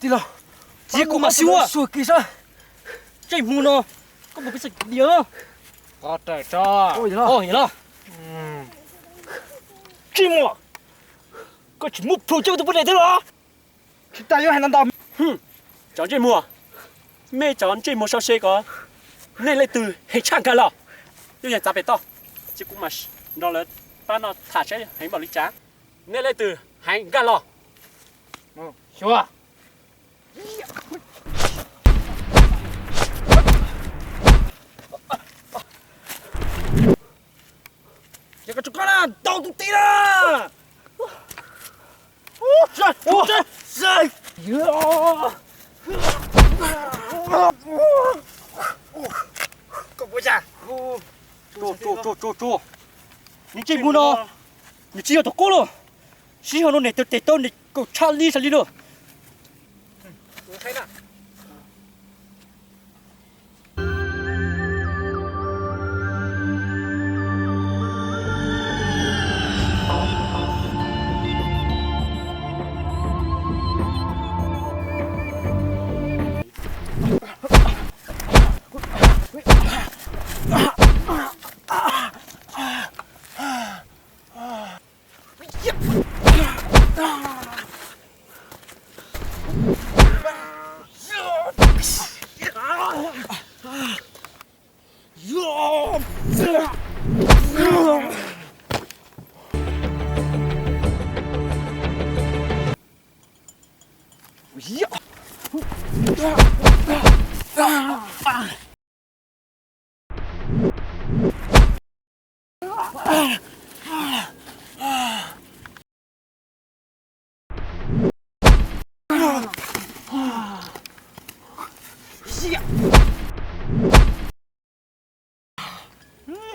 Tij laug, tsis kuv mam xyuas. Ntsej muag no, koj mus peb xeem diam. Qhov raws tso. Yog los. Ntsej muag, koj tsis muab plhu coj tus poj niam thiab los? Tsis tas yuav hais ntau ntau. Cov ntsej muag, mej cov ntsej muag sau se ko, nej leej twg heev tshaj nkag los. Yog yeej txav pem toj, ces kuv mam nrog lawv pab no tham saib heev npaum li cas. Nej leej twg heev nkag los. Xyuas. Ces koj tsuas koj na, tau tus tib na. Koj puas yog? Tsuag, tsuag, tsuag, tsuag. Nws ntsej muag no, nws tsis yog tus qub lauj. Sij hawm no niam tes tau niam kaum tshaj li sav li lauj.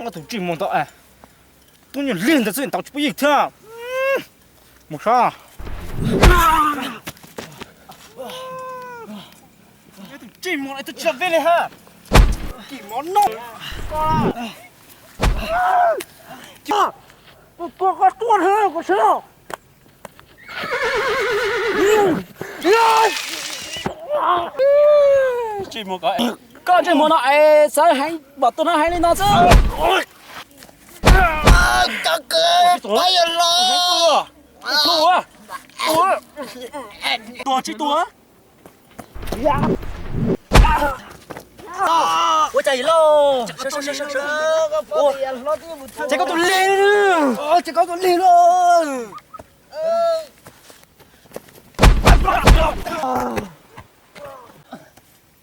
Tus ntsej muag ntawd, tub nyuag lig ntawd xwb ntaus tsis pub yeej thiab. Mus saib. Tus ntsej muag no twb tsis yog vej li ha. Kim mov noj. Koj, koj tuaj na, koj sawv. Koj ntsej muag no es xav heev npaum tus no heev li no xwb. Tua tsis tua. Ua cas lauj? Ces koj tus lig, ces koj tus lig lauj.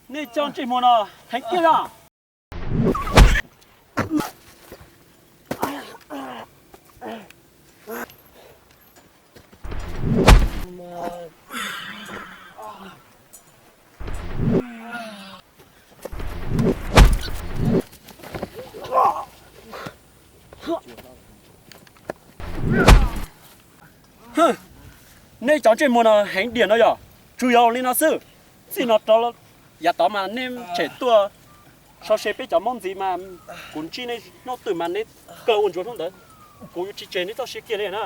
Nej cov ntsej muag no heev tiag os. Nej cov ntsej muag no heev diam no yog, tsuas yog li no xwb. Txij no rau yav tod mas nej tshem tuaj sau se peb cov Hmoob ntxiv mas kuv ntsib nej hnub twg mas nej kawg ua ntsuav hnub ntawd, kuv yuav tsis tseg nej txoj sia kiag li na.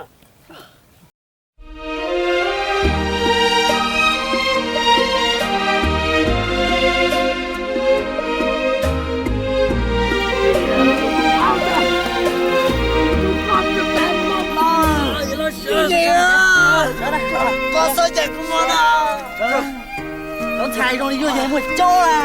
Koj txhob cem kuv mog na. Cov ntxhais zoo li yus yeej muaj cob a.